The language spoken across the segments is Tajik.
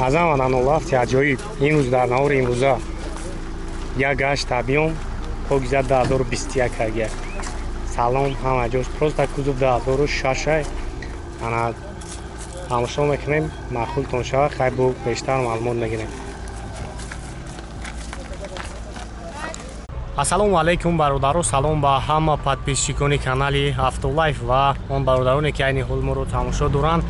Азам 07 аҷоиб. Имрӯз дар навори имрӯза як гашт табиём покиза 2021 агия. Салом ҳама ҷош просто кузов 2006 ана тамошо мекунем, маъқултон шавад, хай бо бештар маълумот мегирем. Ассалому алайкум бародаро, салом ба ҳама подписчикони канали Автолайф ва он бародароне ки айни ҳол моро тамошо доранд.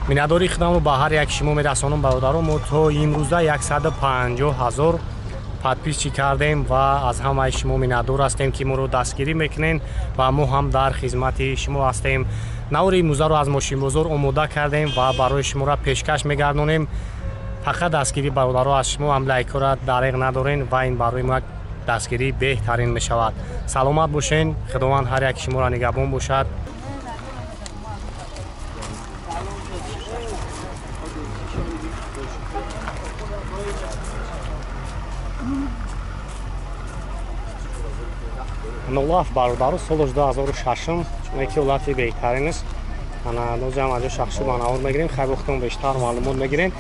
Миннатдории худамро ба ҳар як шумо мерасонам бародаро. Мо то имрӯза 150 000 подписчик кардем ва аз ҳамаи шумо миннатдор ҳастем, ки моро дастгирӣ мекунед ва мо ҳам дар хизмати шумо ҳастем. Навори имрӯзаро аз мошинбозор омода кардем ва барои шуморо пешкаш мегардонем. Фақат дастгирӣ бародаро аз шумо ҳам лайкҳоро дареғ надорен ва ин барои мо як дастгирии беҳтарин мешавад. Саломат бошен, худованд ҳар яки шуморо нигаҳбон бошад. Нолаф бародару солаш 2006, чунки ҳолати беҳтарин аст. Ана нозам аз шахси ба навор мегирем, хай бохтон бештар маълумот мегирем.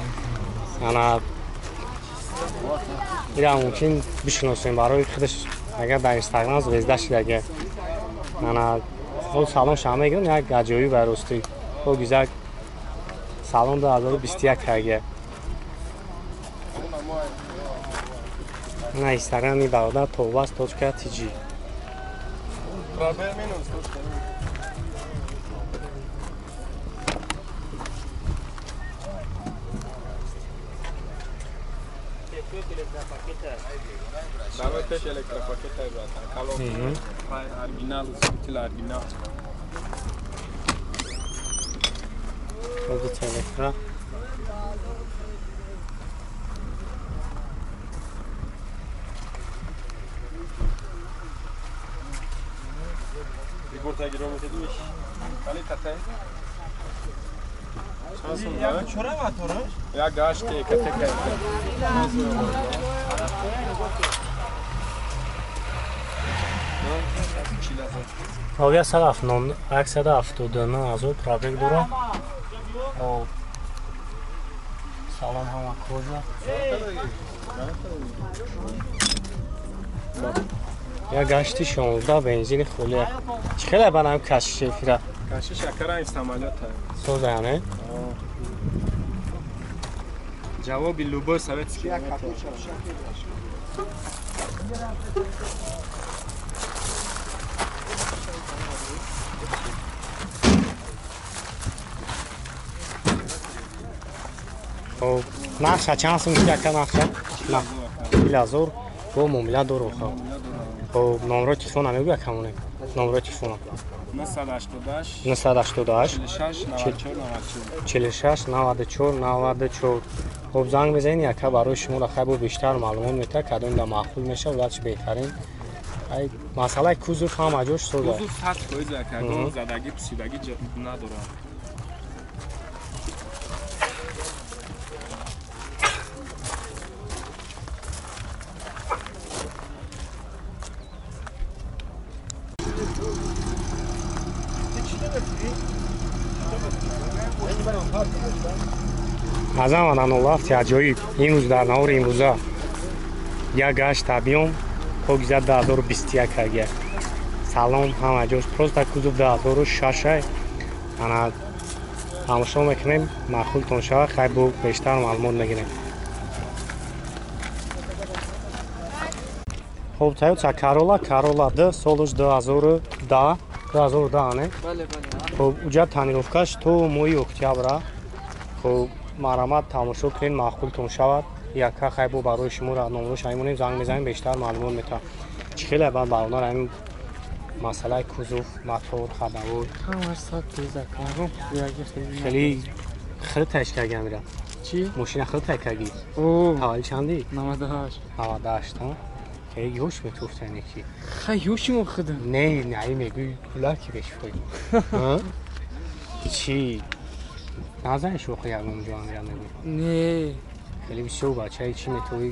Ана ира мумкин бишиносем барои худаш, агар дар Инстаграм звезда шидаге. Ана ол салон ша мегирем, як аҷоиб ба ростӣ. О гизак салон 2021 аге. На Инстаграми бародар tovas.tg. Давай электропакет, братан. Колонка. Оригинал, стиль оригинал. Вот электро. Як гашт КТК. Авиа 179 ҳазор пробег дора. Салом ҳама кожа. Як гашти 16 бензини холия. Чӣ хеле банам кашиш эфира? Кашиш акара самолёт. Соза, не? Ҷавоби любой советский. Хоб, нақша чанд сум шуд ака нақша? 40 000 бо муомила дору. Хоб, номрои телефона мегӯй ака монем? Номрои телефона. 988 988 46 94 94 46 94 94. Хоб, занг мезанед ака, барои шуморо хай бо бештар маълумот метавад, кадом да маъқул мешавад, ҳолатш беҳтарин. Ай масъалаи кузов ҳама ҷош соза. Кузов 100% ака, ягон задагӣ пусидагӣ надорад. Азам 07 аҷоиб. Имрӯз дар навори имрӯза як гашт табиём покиза 2021 агия. Салом ҳама ҷош просто кузов 2006 ана тамошо мекунем, маъқултон шавад, хай бо бештар маълумот мегирем. Хоб, Toyota Corolla, Corolla D, солаш 2010, 2010 не? Бале, бале. Хоб, уҷа тонировкаш то моҳи октябра. Хоб, марҳамат тамошо кунед, маъқултон шавад. Яка хай бо барои шуморо номрош аймонем, занг мезанем, бештар маълумот метавад. Чӣ хеле баъд бародар ҳамин масъалаи кузов, мотор, ходовой. Ҳамаш 100% ака. Хеле хеле ташкил мира. Чӣ? Мошина хеле тайкаги. О, Тавалли чанди? 98. 98, ҳа? Хеле ёш метуфтани ки. Хай ёшимо худам. Не, не, ай мегӯй пула ки бешфой. Ҳа? Чӣ? Назани шӯхи ягон ҷо амира мегӯй. Не. Хеле бисёр бачаи чӣ метавӣ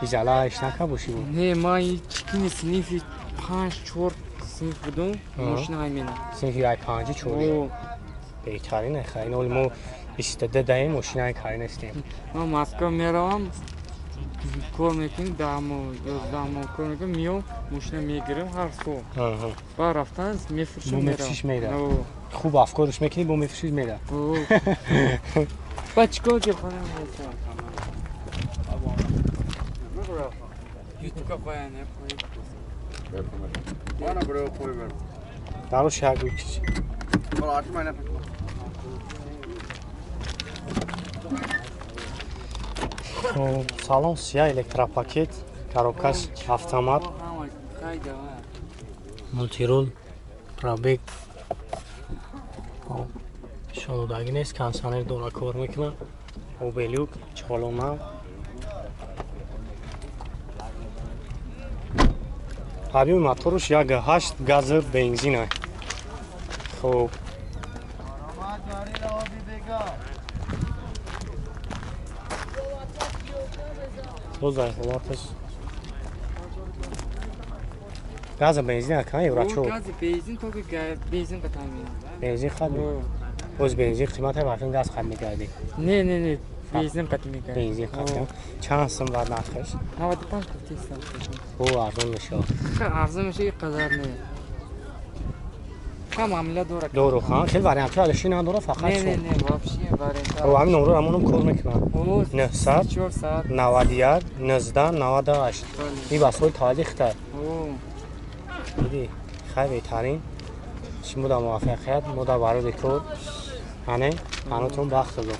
изалааш нака бошӣ? Не, ман чикини синфи 5 4 синф будум, мошина ай мена. Синфи ай 5 4. Беҳтарин хай, ин ҳоли мо 22 даем, мошинаи кари нестем. Ман Москва меравам, кор мекунем, 10 моҳ, 11 моҳ кор мекунем, миём, мошина мегирем ҳар сол. Баъд рафтан мефурӯшем, мефурӯшиш мерав. Хуб афкорш мекунӣ, бо мефурӯшиш мерав. Баъд чӣ кор ки хона Дарош як чиз. Салон сия, электропакет, коробкаш автомат, мультирул, пробег шонудагӣ нест, кондиционер дора кор мекунад, обелюк, чолона. Объёми моторуш 1.8 гази бензин. Хуб. Тоза ҳолаташ. Гази бензин акан евро чор. Гази бензин то бензин қатъ меяд. Бензин хат. Боз бензин қимат вақти газ хат мегардӣ. Не, не, не. Бензин қатъ мегардӣ. Бензин қатъ. Чанд сум бад нархаш? 95 қати сум. О, арзон мешавад. Арзон мешавад, қадар не. Ха муомила дорад. Дору, ха? Хеле вариантҳо алиши надорад, фақат Не, не, не, вообще вариант. О, ҳамин номро ҳамонам кор мекунад. 900 91 19 98. Ин ба соли таваллуди хитай. Диди, хай беҳтарин. Шумо дар муваффақият, мо дар барои кор. Ане, ҳанутон бахт дод.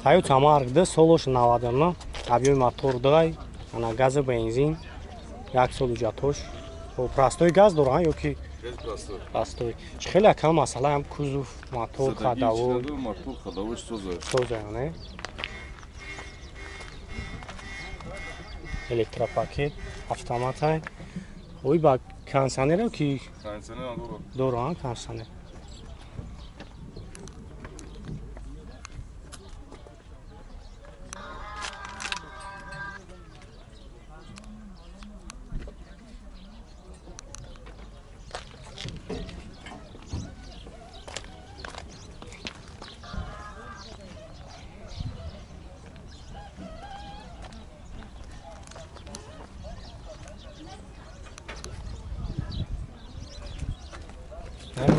Toyota Mark 2 солош 99, объёми мотор 2, ана гази бензин, як сол ҳуҷҷатош. Простой газ дорад ё ки простой? Чӣ хеле акам масъала ҳам кузов, мотор, ходовой. Мотор, ходовой соза. Соза, не? Электропакет, автомат. Ой, ба кондиционер ки? Кондиционер дорад. Дорад, кондиционер.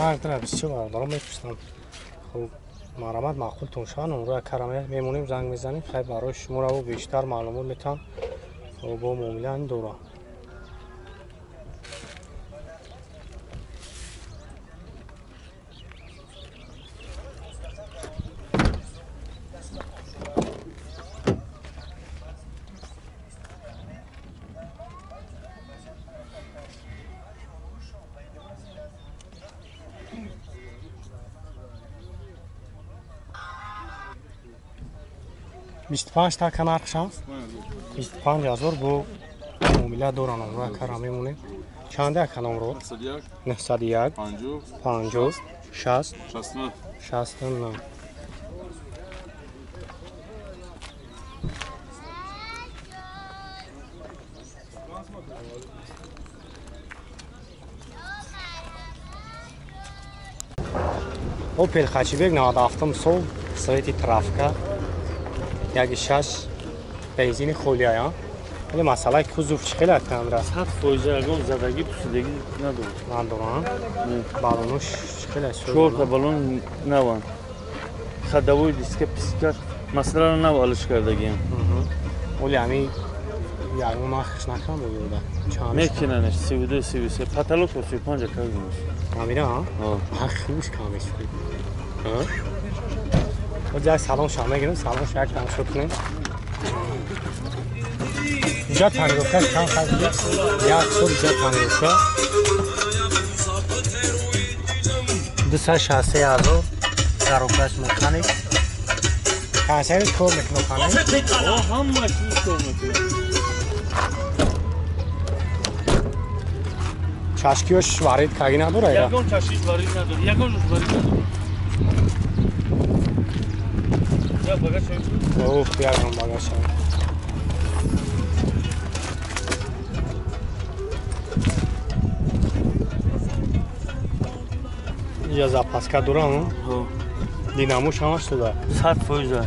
Мардра бисёр бародарон мепурсанд. Хуб, марҳамат маъқултон шавад, номроя кара мемонем, занг мезанем, хай барои шуморо бештар маълумот метаҳам. Хуб, бо муомила ин дора. Бист панҷ така нархшам? 25 ҳазор бо муомила дора номроя кара мемонем. Чанде ака номро? 901 50 60 69. Opel Hatchback 97 сол, свети травка, 1.6 бензини холия. Вале масъалаи кузов чӣ хеле акамра? 100% ягон задагӣ пусидагӣ надорад. Надорад? Балонош чӣ хеле? Чорта балон наванд. Ходовой диска пискар масъаларо нав алиш кардагиам. Оли ҳами ягон нархш накам буд? Мекунанаш 32 33 потолок 35 кардимаш. Амира, ҳа? Хубш кам аст. Ҳа? Салом шав мегирем, салом шав як тамошо кунем. Иҷа тонировка чанд хай? Як сол иҷа тонировка. 263 ҳазор коробкаш механик. Кондиционер кор мекунад хана? Ҳама чиз кор мекунад. Чашкиёш варид кагӣ надорад? Ягон чашкиш варид надорад, ягон варид надорад. Я багаж шавӣ? Оф, ягон багаж шавӣ. Инҷа запаска дорам. Динамош ҳамаш шуда. 100%.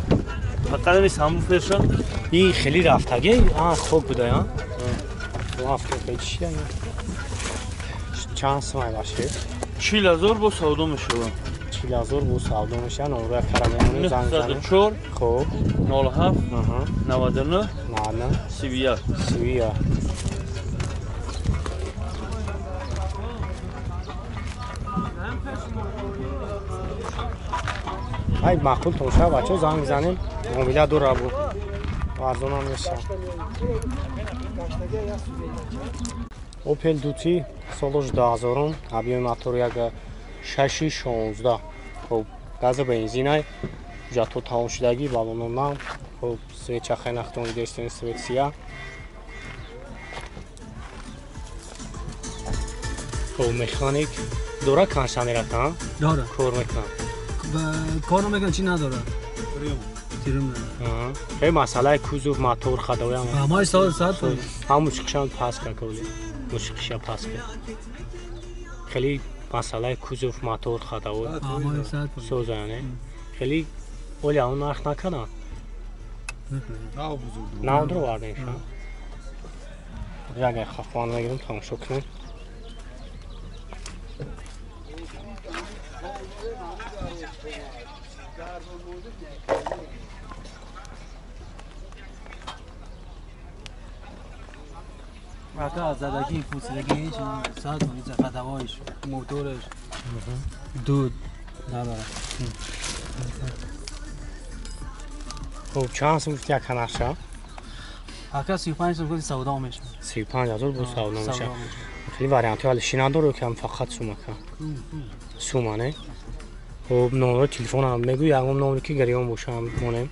Фақат ин самбуферша. Ин хеле рафтагӣ, хок буда, а? Рафта чия? Чанд сумай баше? 40,000 бо савдо мешавад. 40,000 бо савдо мешавад. Номро кара мемонем, занг занем. 4 хуб 07 99 99 31 31. Ай маъқул тон шава бачаҳо, занг занем, муомила дора бу. Арзонам мешавад. Opel Duty солаш 2000, объёми мотор 1.616. Хуб, газа бензинай, ҳуҷҷатҳо тамом шудагӣ, баллоно нав. Хуб, свеча хенахтон дидестен, свет сия. Хуб, механик дора консанерака? Дора. Кор мекунад. Кор мекунад, чӣ надорад? Тирум надорад. Хеле масъалаи кузов, мотор, ходовая. Ҳамаи 100%. Ҳам мусиқишам пас кард, мусиқиша пас кард. Хеле масъалаи кузов, мотор, ходовой. Соза, не? Хеле оли он нарх накарданд. Нав дуровардем ша. Агар хафан мегирем, тамошо кунем. Ака задагӣ, пусидагӣ ҳеч сад ходовойш, мотораш дуд надорад. Хуб, чанд сум гуфти ака нарша? Ака 35 сум гуфти савдо мешавад. 35,000 бо савдо мешавад. Хеле вариантҳо ҳали ши надору ки фақат сум ака. Сума, не? Хуб, номеро телефонам мегӯй, ягон номере ки гирён бошам монем.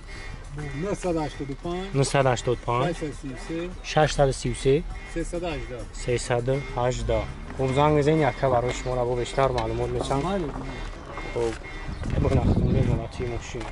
985 985 633 633 318 318. Хуб, занг мезанед, ака барои шуморо бо бештар маълумот мечам. Хуб, бинахтон мемонад ти мошин.